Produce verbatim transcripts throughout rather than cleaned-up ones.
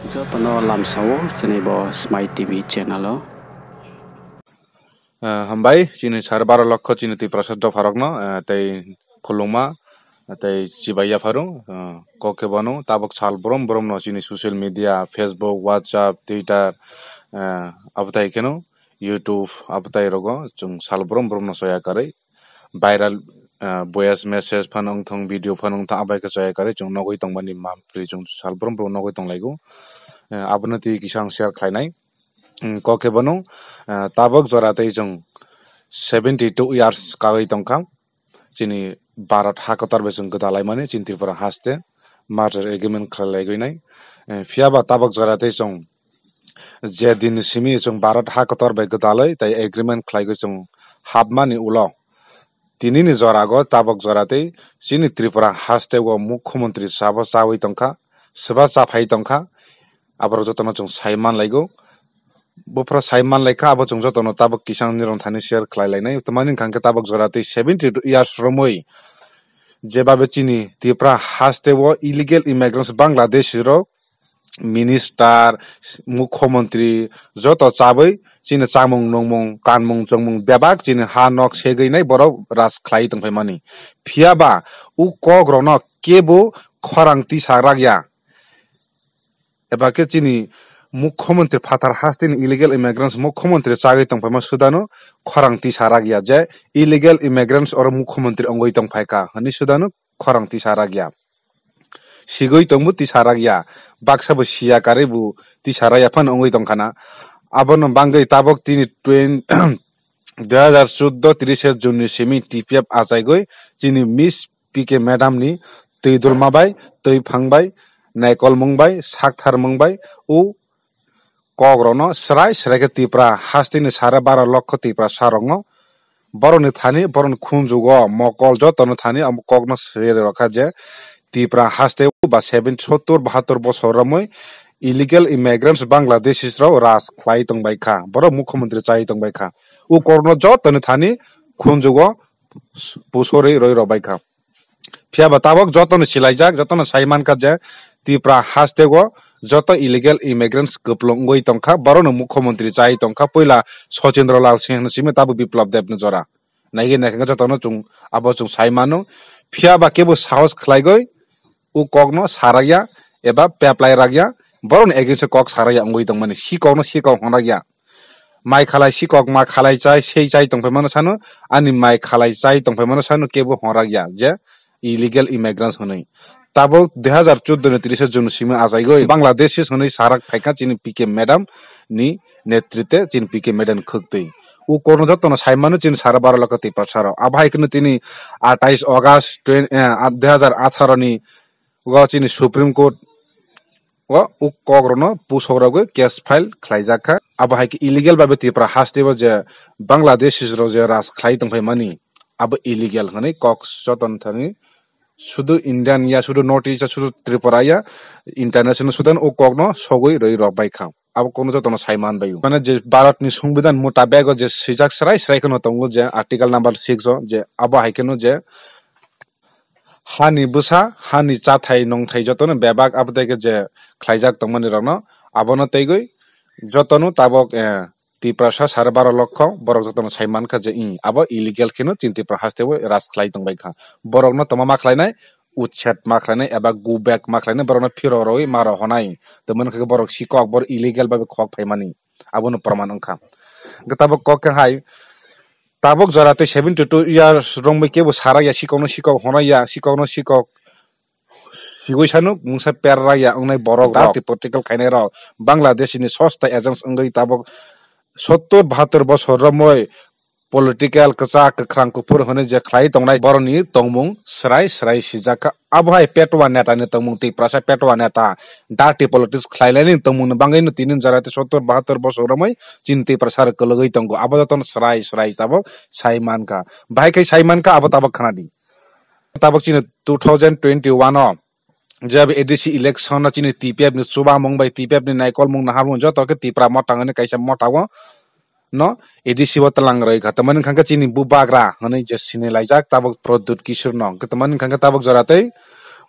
Joto no lamsao chini bo Smai T V channel o. Eh, hambai, chini sare baro lokho chini Tiprasa dopha rokno, eh, tei khulungma, tei chibai yapharu, eh, kok khe bono, tabok sal brom brom no chini social media, Facebook, WhatsApp, Twitter, eh, abo tai kheno, YouTube, abo tai rogo, chung sal brom brom no soya karwi, viral, eh, voice message phano wngthong, video phano wngthong, abai khe soya karwi, chung nogwi tongmani mampli chung sal brom brom nogwi tonglaigo. Eh, abono twi kisa ang share khlainai. Hmm, kok khe bono, eh, tabok jora tei chung seventy two years kawi tongkha. Chini Bharat ha kotor bai chung gwdalaimani, chini Tripura haste merger agreement khlailaigwi nai. Eh, phiyaba tabok jora tei chung je din ni simi chung Bharat ha kotor bai gwdalwi tei agreement khlaigwi chung hapmani ulo. Tini ni jora go tabok jora tei chini Tripura haste o mukhyamantri sabo chawi tongkha, sba chaphai tongkha, aborok jotono chung sai manlaigo. Buphra sai manlaikha, abo chung jotono tabok kisa ni rong thani share khlailainai. Tamani wngkha khe tabok jora tei seventy two years romwi jebabe chini Tripura haste o illegal immigrants Bangladeshi rok minister, mukhyamantri joto chabwi chini chamung nungmung kanmung chongmung bebak chini ha nok segwi nai borok raj khlai tongphaimani. Phiyaba u kok rokno kebo khorang tisa rakya. Eba khe chini mukhyamantri phathar hasteni illegal immigrants mukhyamantri chagwi tongphaima sudano khorang tisa rakya je illegal immigrants oro mukhyamantri wngwi tongphaikha hwnwi sudano khorang tisa rakya. Sigwi tongbo tisa rakya, baksa bo siya karwi bo tisa rakya phano wngwi tongkhana. Abono bangwi tabok tini twen-, dui hazar chuddo trise June ni simi T P F achaigwi chini Miss P K madam ni twi dulma bai, twi phang bai, naikolmung bai, saktharmung bai, o kok rokno srai srai khe Tripura hasteni sare baro lokho Tiprasa rokno borokni thani, borokni khunjugo mokol jotono thani abo kokno sri rokha je Tripura haste o ba seven, sottor bahattor bosor romwi illegal immigrants Bangladeshis rok raj khlai tongbai kha, borok mukhyamantri chai tongbai kha. O kokno jotoni thani khunjugo pusorwi roi rok bai kha. Phiyaba tabok jotono silaijak, jotono sai mankha je Tripura haste o joto illegal immigrants kwplung wngwi tongkha, borokno mukhyamantri chai tongkha, puila Sachindra Lal Singh no simi tabok Biplab Deb no jora. Naigwi naikha jotono chung, abo chung sai mano. Phiyaba kebo sahos khlaigwi o kokno sarakya eba peplai rakya, borokni against o kok sarakya wngwi tongmani, sikokno sikok honrakya. Mai khalai sikok ma khalai chai, sei chai tongphaimano sano, ani mai khalai chai tongphaimano sano kebo honrakya je illegal immigrants hwnwi. Tabok dui hazar chuddo ni trise June simi achaigwi Bangladeshi hwnwi sarak phaikha chini P K madam ni netritwe chini P K madam khwktwi. O kokno jotono sai mano chini sara baro lokho Tiprasa rok. Abo hai kheno tini atais August twenty, eh, dui hazar atharo ni o chini Supreme Court o, o kok rokno pusok rogwi case file khlaijak kha. Abo hai khe illegal bai bo Tripura haste o je Bangladeshi rok je raj khlai tongphaimani, abo illegal hwnwi kok jotono thani sudu Indian ya, sudu North East ya, sudu Tripura ya, international sudan o kokno sogwi rwi rok bai kha. Abo kokno jotono sai man bai o. Mane je Bharat ni Songbidan mutabek o je swijak srai srai kheno tongo je article number six o je abo hai kheno je hani bwsa, hani chathai nongthai jotono bebak abo tai khe je khlaijak tongmani rokno, abono teiwi jotono tabok, eh, Tiprasa sare baro lokho borok jotono sai mankha je, ih, abo illegal kheno chini Tripura haste o raj khlai tongbai kha. Borokno tongma ma khlainai, uchet ma khlainai eba go back ma khlainai, borokno phiro rwi ma rohonai. Tongmani khe borok sikok, borok illegal bai khok phaimani. Abono proman wngkha. Hwnkhe tabok kok khe hai, tabok jora tei seventy two years romwi kebo sarakya, sikokno sikok honrakya, sikokno sikok sigwi sano mungsa perrakya wngnai borok rok, political khainai rok, Bangladesh ni sosta agents wngwi tabok sottor bahattor bosor romwi political kwchak kwkhrang kuphur hwnwi je khlai tongnai borokni tongmung srai srai sijak kha. Abo hai petwa neta ni tongmung, Tiprasa petwa neta, dirty politics khlainani tongmung ni bangwi no tini jora tei sottor bahattor bosor romwi chini Tiprasa rok kwlwgwi tongo. Abo jotono srai srai tabok sai mankha. Bahai khe sai mankha, abo tabok khnadi. Tabok chini two thousand twenty one o je A D C election no chini T P F ni chubamung bai T P F ni naikolmung naharmung joto khe Tipra Motha hwnwi kaisa motha o no A D C o tlang rwi kha. Tamani wngkha khe chini bubagra hwnwi je sinilaijak tabok Pradyut Kishore no. Hwnkhe tamani wngkha khe tabok jora tei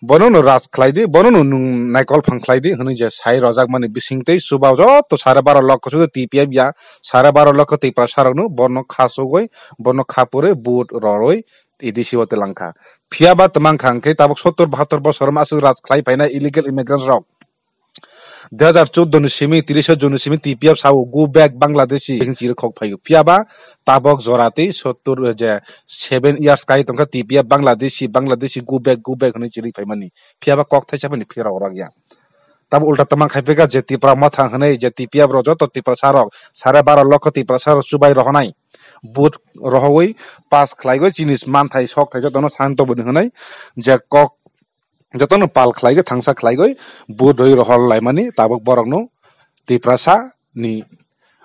Bono no raj khlai di, bono no nung naikol phang khlai di, hwnwi je sai rojak mani bising tei chuba joto sare baro lokho sudo T P F ya, sare baro lokho Tiprasa rok no bono khasugwi, bono khapurwi, vote rorwi, A D C o twlang kha. Phiya ba twmang kha hwnkhe tabuk sottor bahattor bosor ma aswk raj khlai phainai illegal immigrants rok. Dui hazar chuddo ni simi, tris June ni simi T P F sao, "Go back Bangladeshi," hing chiri khok phaio. Phiya ba tabok jora tei sottor, je seven years kai tongkha T P F Bangladeshi, Bangladeshi, go back, go back hwnwi chiri phaimani. Phiya ba kok thaisa phani phirok rok ya. Tabo ulta twmang khai phaikha je Tipra Motha hwnwi je T P F rok joto Tiprasa rok, sare baro lokho Tiprasa rok chubai rohonai. Vote rohogwi pass khlaiwi chini manthai sokthai jotono santo boni hwnwi je kok jotono pal khlaiwi thangsa khlaiwi vote rwi rohor laimani tabok borokno Tiprasa ni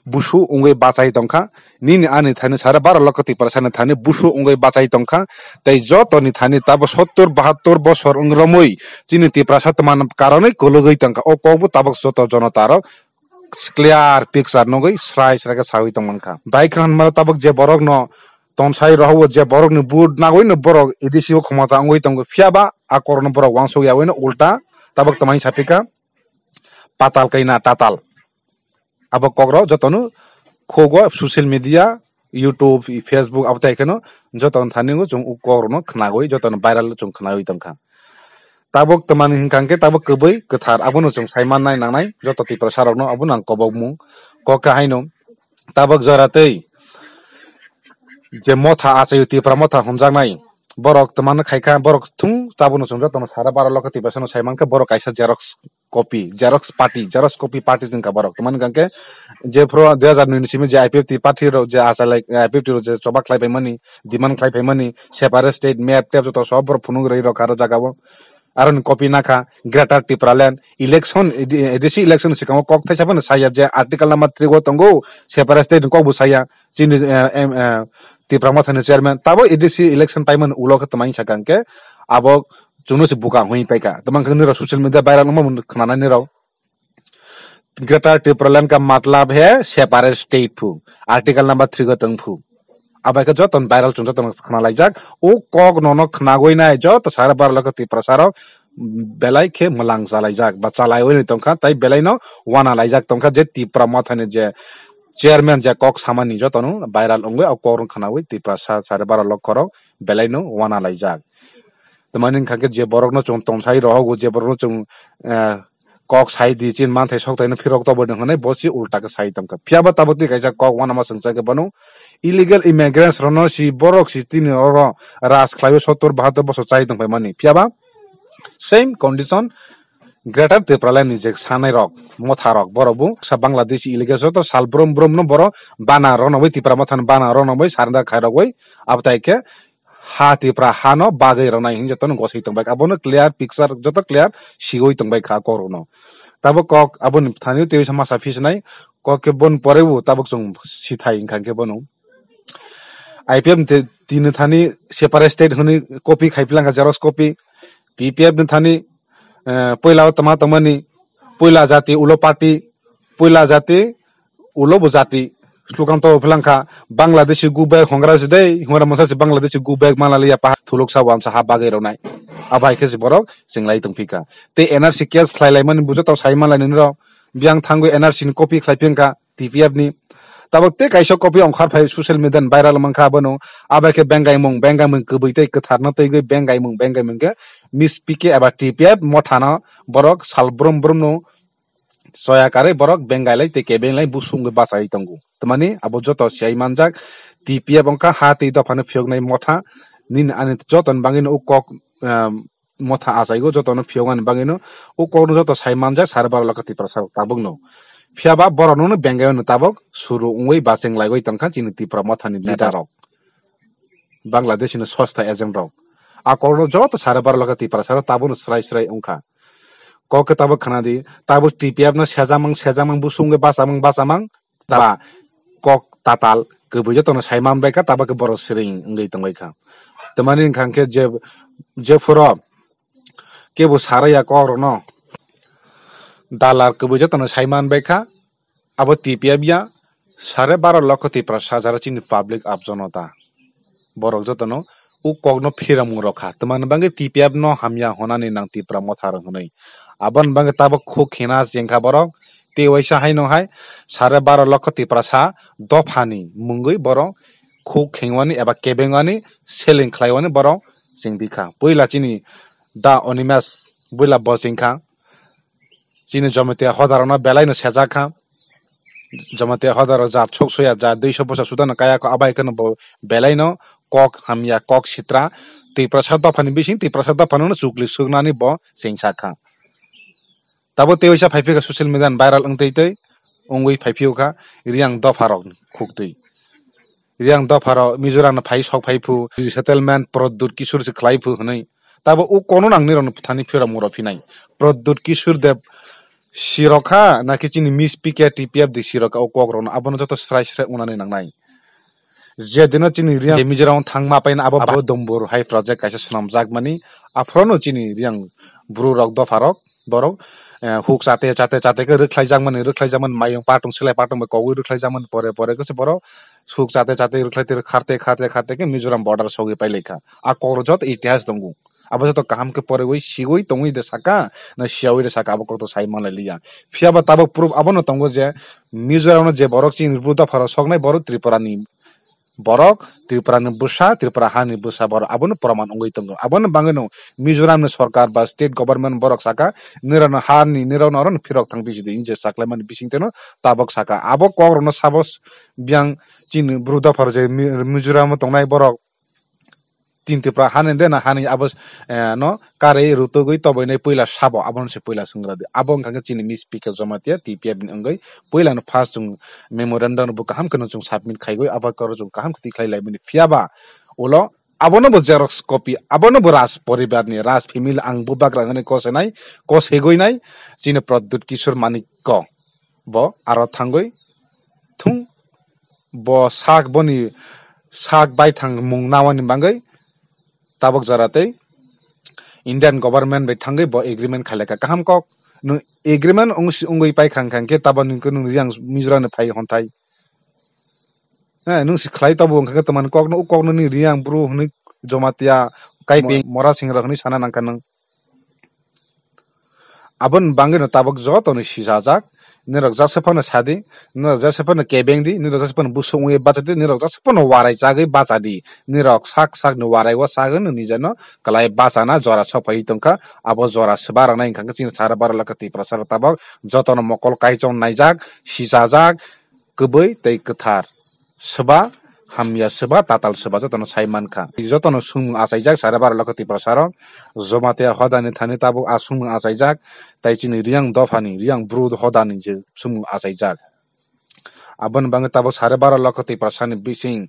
busu wngwi bachai tongkha. Nini ani thani sare baro lokho Tiprasa ni thani busu wngwi bachai tongkha. Tei joto ni thani tabo sottor bahattor bosor wng romwi chini Tiprasa tman karonwi kologwi tongkha. O kokbo tabok joto jonota rok clear picture nugwi srai srai khe sawi tongmankha. Bai khe hwnmano tabok je borokno tonsai rohao je borokni vote nagwino borok A D C o khomota wngwi tongo. Phiya ba a korokno borok uansuk yawi no ulta tabok tongmani sapikha patal kaina tatal. Abo kokrok jotono khugo social media, YouTube, Facebook, abo tai kheno jotono thani o chwng o kokrokno khnagwi jotono viral chwng khnagwi tongkha. Tabok tongmani hwnkha hwnkhe tabok kwbwi kwthar abono chwng saimannai nangnai joto Tiprasa rokno abono ang kobokmung kok khe haino tabok jora tei je Motha achaio Tipra Motha homjaknai borok tongmani khaikha borok thung tabono chwng jotono sara baro lokho Tiprasano saimankha borok kaisa xerox copy, xerox party, xerox copy party wngkha borok. Tongmani hwnkha khe je phuru dui hazar noi ni simi je I P F T party rok je achalai, I P F T rok je choba khlai phaimani, demand khlai phaimani, separate state, map tep joto sob borok phunuk rwi rokha aro jaga o. Aroni copy nakha, Greater Tipraland, election, A D C election ni swkango kok thaisa phano saya je article number three o tongo, separate state ni kokbo saya, chini, eh, em, eh, Tipra Motha ni chairman, tabo A D C election paimani ulo khe tongmani sakha hwnkhe, abo chwngno se bukang hwnwi paikha. Tongmani hwnkhe nini rok social media viral wngma khwnanai nini rok. Greater Tipraland ka matlab he separate state phu. Article number three go tong phu. Abai khe joto viral chwng joto khna laijak. O kok nono khnagwi nai joto sara baro lokho Tiprasa rok belai khe mwlang chalaijak ba chalaiwi tongkha, tai belai no wana laijak tongkha je Tipra Motha ni je chairman je kok samani joto no viral wngwi o kok no khnawi Tiprasa sara baro lokho rok belai no wana laijak. Tongmani hwnkha khe je borok no chwng tonsai rohogo, je borok no chwng, eh, kok sai di, chini manthai sokthai no phirok tobo ni hwnwi bo se ulta khe sai tongkha. Phiya ba tabuk tei kaisa kok uanama swngchar khe bono illegal immigrants rok no si borok si tini oro raj khlaiwi sottor bahattor bosor chai tongphaimani. Phiya ba same condition Greater Tipraland ni je sanai rok, Motha rok, borok bo sa Bangladeshi illegal joto sal brum brum no borok bana rok nangwi Tipra Motha ni bana rok nangwi surrender khai rogwi abo tai khe ha Tipra ha no bagwi rwnai hwnwi joto no gosoi tongbai kha. Abo no clear picture joto clear sigwi tongbai kha kok rok no. Tabo kok abo ni thani tei sama sa phi sinai kok khe bon pore bo tabuk chwng sithai hwnkha khe bono. I P F ni te-, tini thani separate state hwnwi copy khai phlangkha, xerox copy. T P F ni thani, eh, poila o tama tongmani, poila jati ulo party, poila jati ulo bo jati. Slogan to phlangkha, Bangladeshi go back hongra si dei, hongra masa si Bangladeshi go back manlaliya paha thuluk sa wansa ha bagwi rwnai. Abai khe si borok chenglai tongphikha. Tei N R C case khlai laimani bo joto sai manlai nini rok. Biyang thangwi N R C ni copy khlai phingkha T P F ni. Tabuk tei kaisa copy ongkhar phai social media ni viral mankha abono. Abai khe bengaimung, bengaimung kwbwi tei kwthar no twiwi bengaimung, bengaimung khe Miss P K eba T P F Motha no borok sal brum brum no choya karwi borok bengailai tei kebenglai busungwi bachai tongo. Tmani abo joto siai manjak T P F wngkha ha tei dopha no phiyoknai Motha nini ani joto ni bagwi no o kok, um, Motha achaigo joto no phiyoknani bagwi no o kok no joto sai manjak sare baro lokho Tiprasa rok tabuk no. Phiya ba borok no bengai no tabuk suru wngwi bacheng laiwi tongkha chini Tipra Motha ni leader rok. Bangladesh ni sosta agent rok. A kok no joto sare baro lokho Tiprasa rok tabuk no srai srai wngkha. Kok khe tabuk khna di, tabuk T P F no sejamang, sejamang, busungwi bachamang, bachamang, taba kok tatal kwbwi joto no sai man bai kha, tabuk khe borok siring wngwi tongbai kha. Tmani hwnkha khe je, je phuro kebo saraya kok rok no dalar kwbwi joto no sai man bai kha, abo T P F ya, sare baro lokho Tiprasa jara chini public ap jonota. Borok joto no u kok no phiramung rao kha. Tma ni bagwi T P F no hamya hwnani nang Tipra Motha rok hwnwi. Abo ni bagwi tabuk khuk khena chengkha borok. Tei waisa hai no hai sare baro lokho Tiprasa dopha ni mungwi borok khuk khengwani eba kebengwani seleng khlaiwani borok chengdi kha. Puila chini Da Onimas buila bo chengkha. Chini Jamatia hoda rok no belai no sejak kha. Jamatia hoda rok jat sok soya, jat dui so bosa suda no kaya kho, abai kheno bo belai no kok hamya, kok sitra. Tiprasa dopha ni bising, Tiprasa dopha no chukli suknani bo chengsa kha. Tabo tei waisa phaiphi kha social media ni viral wng tei tei, wngwi phaiphi kha, Riang dopha rok ni khuktwi. Riang dopha rok Mizoram no phai sok phai phu, resettlement Pradyut Kishore se khlai phu hwnwi. Tabo u kono nang nirok no thani phiramung rok phinai. Pradyut Kishore Deb sirok kha, naki chini Miss P K T P F di sirok kha, u kok rok no abono joto srai srai wngnani nangnai. Je dino chini Riang Mizoram thangma paina abo ba Dombor hai project kaisa swnamjak mani, aphoro no chini Riang bru rok dopha rok, borok, eh, huk chate, chate, chate khe rwkhlai jakmani, rwkhlai jakmani, mayung patung, silai patung bai kogwi rwkhlai jakmani, pore, pore khe se borok huk chate, chate rwkhlai tei kharte, kharte, kharte khe Mizoram border sogwi pailai kha. A kok rok joto itihas tongo. Abo joto kaham khe porewi, sigwi tongwi de saka, na siyawi de saka, abo kok to sai manlai liya. Phiya ba tabuk proof abono tongo je Mizoram no je borok chini bru dopha rok soknai borok Tripura ni borok, Tripura ni bwsa, Tripura ha ni bwsa borok abono proman wngwi tongo. Abono bangwi no Mizoram ni sorkar ba state government borok saka, nirok no ha ni, nirok no aro no phirok thang bisi di, je saklaimani bising teno tabok saka. Abo kok rok no sabo s-, biyang chini bru dopha rok je Mi-, Mizoram o tongnai borok tin Tripura ha ni de na ha ni abo, eh, no karwi rutugwi toboinai puila sabo, abono se puila swngra di. Abo wngkha khe chini Miss P K Jamatia T P F ni wngwi puila no first chung memorandum bo kaham kheno chung submit khaigwi abo koro chung kaham khe tikhlai laimani. Phiya ba ulo abono bo xerox copy, abono bo Raj poribar ni, Raj family ang bubagra hwnwi kosenai, kosegwi nai, chini Pradyut Kishore Manikko bo aro thangwi thung, bo sak boni sak baithang mung nawani bagwi tabok jora tei Indian government bai thangwi bo agreement khailaka. Kaham kok, nwng agreement wng si-, wngwi paikha hwnkha khe tabo nwng khe nwng Riang Mizoram ni phai honthai. Eh, nwng si khlai tabo wngkha khe tongmani kok no, u kok no ni Riang bru hwnwi Jamatia, Kaiping, Mo-, Mora Singh rok hwnwi sana nangkha nwng. Aboni bagwi no tabok joto ni sijajak, nirok jasa phano sadi, nirok jasa phano kebeng di, nirok jasa phano busuk wngwi bacha di, nirok jasa phano warai chagwi bacha di, nirok sak sak ni warai o sagwi no nijano kwlai bachana jora sokphai tongkha, abo jora swba rok nai wngkha khe chini sara baro lakha Tiprasa rok tabok joto no mokol kaichom naijak, sijajak, kwbwi tei kwthar swba, hamya swba, tatal swba joto no sai mankha. Joto no swngmung achaijak, sara baro lakha Tiprasa rok, Jamatia hoda ni thani tabuk a swngmung achaijak, tai chini Riang dopha ni, Riang bru hoda ni je swngmung achaijak. Aboni bagwi tabuk sare baro lokho Tiprasa ni bising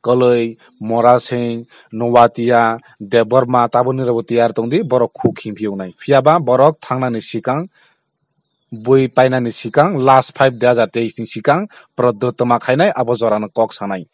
Koloi, Morasing, Noatia, Debbarma, tabuk nirok bo tiyar tong di, borok khuk himphiyung nai. Phiya ba borok thangnani sikang, bui painani sikang, last five dui hazar teis ni sikang, Pradyot tma khainai, abo jora no kok sanai.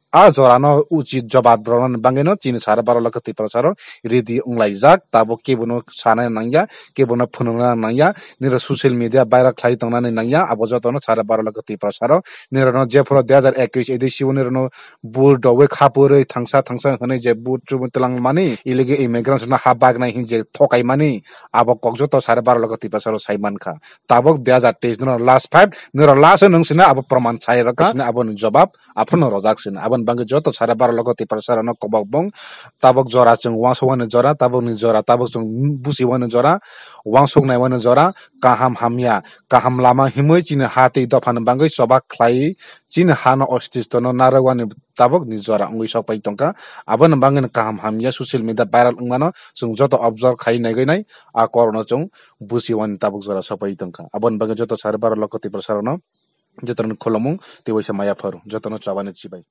A jora no uchit jobab rwnani bagwi no chini sare baro lokho Tiprasa rok ready wnglaijak, tabuk kebo no sanai nangya, kebo no phunukna nangya, nirok social media viral khlai tongnani nangya, abo joto no sare baro lokho Tiprasa rok, nirok no jephuru dui hazar ekush edisi o nirok no bur dowi khapurwi thangsa thangsa hwnwi je bur chumui twlang mani, illegal immigrants no ha baknai hin je thokai mani, abo kok joto sare baro lokho Tiprasa rok sai mankha. Tabuk dui hazar teis nirok last five, nirok last o nwng sina abo proman sai rwkha, sina abo ni jobab, aphano rojak sina. Aboni bagwi joto sare baro lokho Tiprasa rok no kobok bung, tabuk jora chwng uansuk wani jora, tabuk ni jora, tabuk chwng busi wani jora, uansuk nai wani jora, kaham hamya, kaham lama himwi chini ha tei dopha ni bagwi choba khlai, chini ha no ostisto no narwk wani tabuk ni jora wngwi sok pai tongkha. Aboni bagwi no kaham hamya social media viral wngmano chwng joto observe khai naigwi nai, a kok no chwng busi wani tabuk jora sok pai tongkha. Aboni bagwi joto sare baro lokho Tiprasa rok no joto no khulumung tei waisa maya phuru joto no chobani chibai.